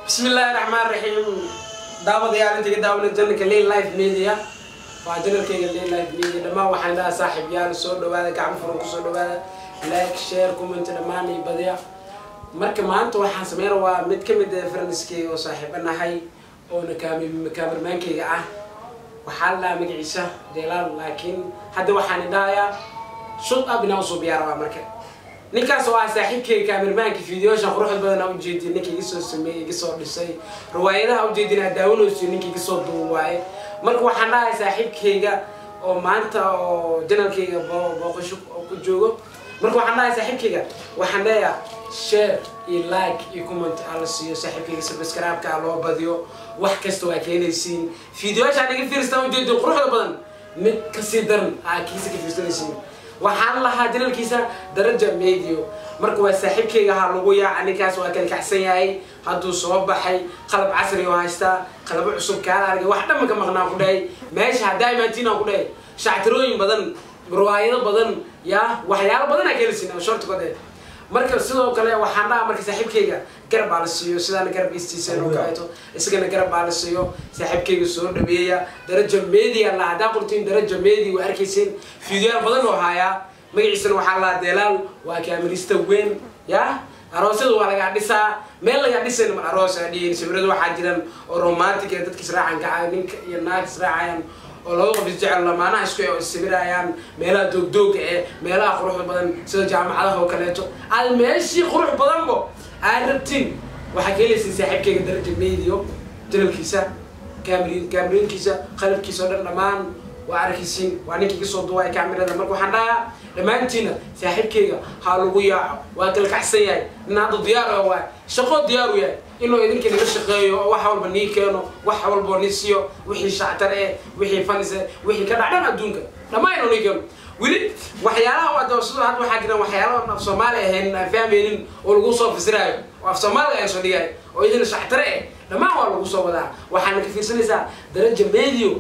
Bismi illaahi raxmaan raxiim. Daawadayaal, inta ka daawana channelka Lay Life Media, waa channelkayga Lay Life Media. Dhammaan waxaan dhahaa, saaxiib yaal, soo dhawaada, gacmo furan kusoo dhawaada, like, share, comment dhammaan iyo badiya. Marka maanta waxaan sameyn rabaa mid ka mid ah friendskayga oo saaxiibo nahay oona kaamirmaankayga ah. Waxaa la dhahaa magaciisa Deelaal, laakiin hadda waxaan idhahayaa shout out inaan usoo biyaa rabaa. Marka ninkaas oo ah saaxiibkayga kaamirmaanka, fiidiyoasha quruxda badan aa ujeedin, ninka iga soo sameeyey, iga soo dhisay, riwaayadaha ujeedin aa daawanayso, ninka iga soo duub waaye. Marka waxaan dhahay saaxiibkayga oo maanta oo channelkayga booqasho ku joogo, marka waxaan dhahay saaxiibkayga, waxaan leeyahay share iyo like iyo comment aa la siiyo saaxiibkayga, subscribe-ka aa loo badiyo, wax kasta waa keenaysiin. Fiidiyoashaan iga fiirstaan ujeedin quruxda badan, mid kasii daran aa kiisa ka fiirsanaysiin. Waxaan lahaa channelkiisa Daraja Medio. Marka waa saaxiibkayga, ha lagu yaaca ninkaas, waa kala kacsan yahay. Hadduu soo baxay qalab casri oo haystaa, qalabo cusub kaala argay, wax dhan ka maqnaa ku dhahay. Meesha haddaa imaatiin aan ku dhahay shactirooyin badan, riwaayado badan, yaa waxyaalo badan aa kelisin oo shortcode. Marka sidoo kale waxaan dhahaa, marka saaxiibkayga garab baa la siiyo, sidaana garab istiiseen oo kaleeto isagana garab baa la siiyo. Saaxiibkayga soo dhaweeya, Daraja Media la haddaa qortiin Daraja Media waa arkaysiin, fiidiyoyaal badan oo hayaa. Magaciisana waxaa lahaa Deelaal, waa kaamirista weyn. Ya aroosyada waa lagaa dhisaa, meel lagaa dhisayn mar aroos aa dhihin. Sawirada waxaa jiran oo romantic ee dadka israacan kaca, ninka iyo naag israacayaan oo laba qof isjecel, lamaanaha isku oo issawirayaan, meelaha doogdooga eh, meelaha quruxda badan sida jaamacadaha oo kaleeto, aad meeshii qurux badanbo aad rabtiin waxaa ka helaysiin saaxiibkayga Daraja Medio. Channelkiisa, kaamiriinkiisa, qalabkiisa oo dhan dhammaan waa arkaysiin, waa ninka iga soo duwaay kaamirada. Marka waxaan dhahayaa dhammaantiina saaxiibkayga ha lagu yaaco, waa kala kacsan yahay. Nin hadda diyaar oo waay shaqo diyaar u yahay inuu idinka nala shaqeeyo oo wax walba nii keeno, wax walba nii siiyo, wixii shactar eh, wixii fanis eh, wixii ka dhacdhan adduunka dhammaan inuu nii keeno. Weli waxyaalaha hadda sidoo hadda waxaa jiraan waxyaalaha af Soomaali ahayn aan fahmaynin oo lagu soo fasiraayo oo af Soomaaliga aan soo dhigayo oo idin shactare eh, dhammaan waa lagu soo wadaa. Waxaana ka fiirsanaysaa Daraja Medio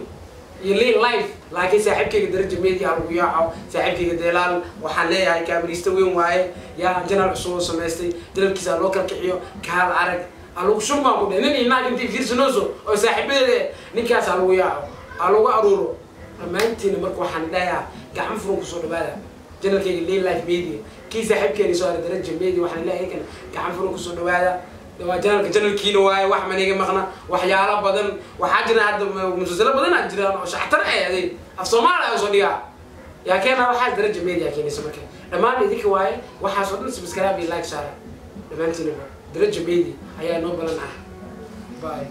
iyo Lay Life, laakiin saaxiibkayga Daraja Media ha lagu yaaco. Saaxiibkayga Deelaal waxaan leeyahay kaamirista weyn waaye, yaa channel cusub oo samaystay, channelkiisa loo kala kiciyo, kaal arag ha lagu shubmaan ku dhe. Nin iyo naag intay fiirsanooso oo saaxiibadeeda, ninkaas ha lagu yaaco, ha lagu aruuro dhammaantiina. Marka waxaan dhahayaa gacmo furan kusoo dhawaada channelkayga Lay Life Media. Kii saaxiibkeeni soo haray Daraja Media, waxaan leeyahay kan gacmo furan kusoo dhawaada, waa channelka, channelkiina waaye. Wax maniga maqna, waxyaalo badan waxaa jira hadda, musalsalo badan aa jiraan oo shactar eh, aday af Soomaali aa soo dhigaa yaa keena, waxaas Daraja Media keenaysa. Marka dhammaan idinka waaye waxaas oo dhan, subscribe iyo like saara dhammaantiinaba. Daraja Media ayaa noo balan ah. Bye.